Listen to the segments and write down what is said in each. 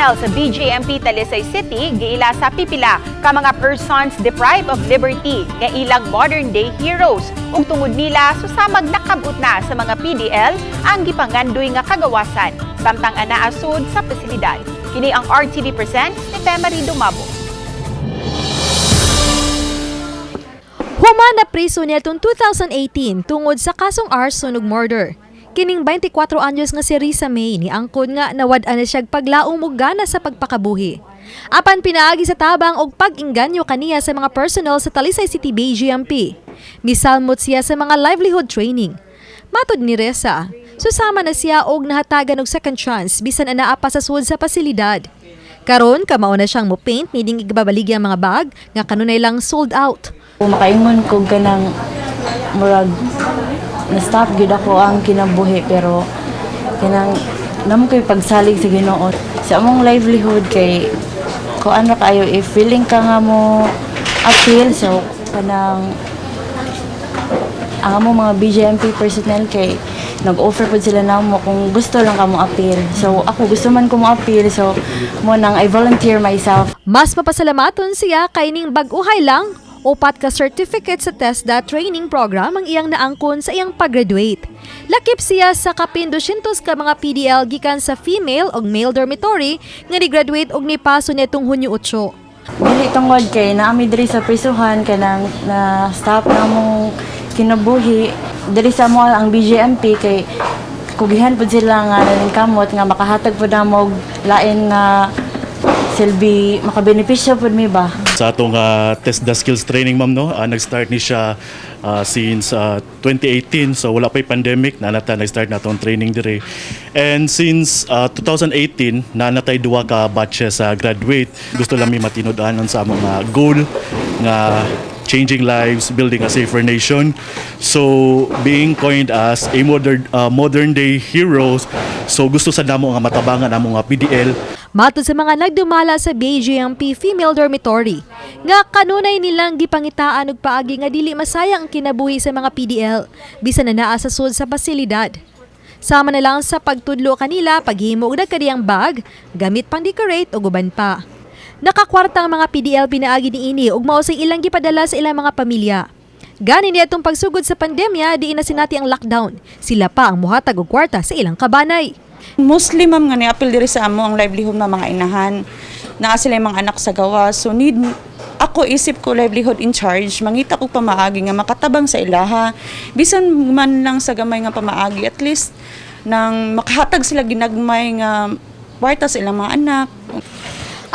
Personnel sa BJMP Talisay City giila sa pipila ka mga persons deprived of liberty nga ilang modern day heroes, ug tungod nila susamag nakabot na sa mga PDL ang gipangandoy nga kagawasan samtang anaa sud sa pasilidad. Kini ang RTV Presents ni Femary Dumabo. Human na priso niadtong 2018 tungod sa kasong arson ug murder. Kining 24 anyos nga si Risa May ni angkon nga nawad-an na siya paglaom og gana sa pagpakabuhi. Apan pinaagi sa tabang og pag-inganyo kaniya sa mga personnel sa Talisay City BJMP, misalmot siya sa mga livelihood training. Matod ni Reza, susama na siya og nahatagan og second chance bisan anaa pa sa sud sa pasilidad. Karon kamao na siyang mo paint nining ibabaligya mga bag nga kanunay lang sold out. Makaingon ko kanang murag na-stop gyud ako ang kinabuhi, pero kanang namo kay pagsalig sa Ginoo sa among livelihood kay kuan ra kaayo, if feeling ka nga mo appeal. So kanang ang among mga BJMP personnel kay nag-offer pud sila namo kung gusto lang ka mo appeal. So ako, gusto man ko mo appeal, so mo nang I volunteer myself. Mas mapasalamaton siya kay ning bag-uhay lang, upat ka certificate sa TESDA training program ang iyang naangkon sa iyang pag-graduate. Lakip siya sa kapin 200 ka mga PDL gikan sa female ug male dormitory nga ni-graduate og nipaso nitong Hunyo 8. Dili tungod kay naami diri sa prisuhan kanang na stop na mong kinabuhi diri sa mo ang BJMP kay kugihan pud sila nga kamot nga makahatag pud namo og lain nga silbi, makabenepisyo pud mi ba. Sa atong TESDA skills training, ma'am, no, nag-start ni siya since 2018, so wala pa'y pandemic na nata nag-start na atong training dire, and since 2018 na natay duha ka batches sa graduate. Gusto lang mi matinud-anon sa among goal nga changing lives, building a safer nation. So being coined as a modern day heroes, so gusto sa namo nga matabangan among mga PDL. Matod sa mga nagdumala sa BJMP Female Dormitory, nga kanunay nilang gipangitaan og paagi nga dili masayang ang kinabuhi sa mga PDL, bisan na naa sa sud sa pasilidad. Sama na lang sa pagtudlo kanila paghimo og nagkadiyang bag, gamit pang decorate ug uban pa. Nakakwarta ang mga PDL pinaagi niini ug mao say ilang gipadala sa ilang mga pamilya. Gani niya itong pagsugod sa pandemya, di na sinati ang lockdown. Sila pa ang muhatag og kwarta sa ilang kabanay. Mostly, ma'am, nga ni-appeal diri sa amo ang livelihood ng mga inahan. Naa sila yung mga anak sa gawas. So need ako, isip ko livelihood in charge, mangita ko pamaagi nga makatabang sa ilaha. Bisan man lang sa gamay nga pamaagi, at least nang makahatag sila ginagmay nga kwarta sa ilang mga anak.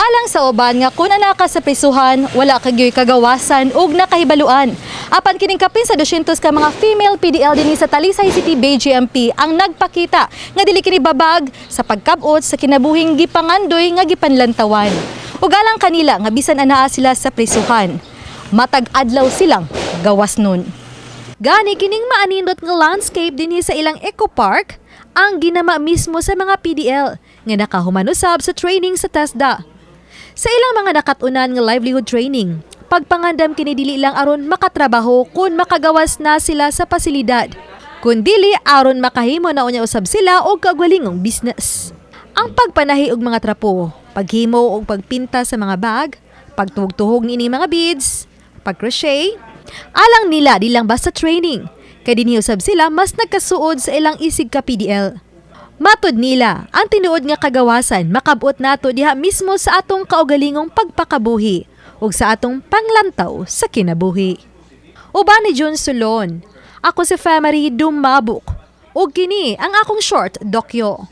Alang sa uban nga kung anaa ka sa prisuhan, wala ka gyoy kagawasan ug nakahibaluan. Apan kining kapin sa 200 ka mga female PDL dinhi sa Talisay City BJMP ang nagpakita nga dili kini babag sa pagkabot sa kinabuhing gipangandoy nga gipanlantawan. Ug alang kanila nga bisan anaa sila sa prisuhan, matag adlaw silang gawas nun. Gani kining maanindot nga landscape dinhi sa ilang eco park ang ginama mismo sa mga PDL nga nakahuman usab sa training sa TESDA. Sa ilang mga nakatunan nga livelihood training, pagpangandam kini dili lang aron makatrabaho kung makagawas na sila sa pasilidad, kundili aron makahimo na unya usab sila og kaugalingong business. Ang pagpanahi og mga trapo, paghimo og pagpinta sa mga bag, pagtuhog-tuhog niini mga beads, pag-crochet, alang nila di lang basta training, kay dinhi usab sila mas nagkasuod sa ilang isig ka PDL. Matod nila, ang tinuod nga kagawasan makabot nato diha mismo sa atong kaugalingong pagpakabuhi ug sa atong panglantaw sa kinabuhi. Uban ni Jun Solon, ako si Family Dumabok. Ug kini ang akong short dokyo.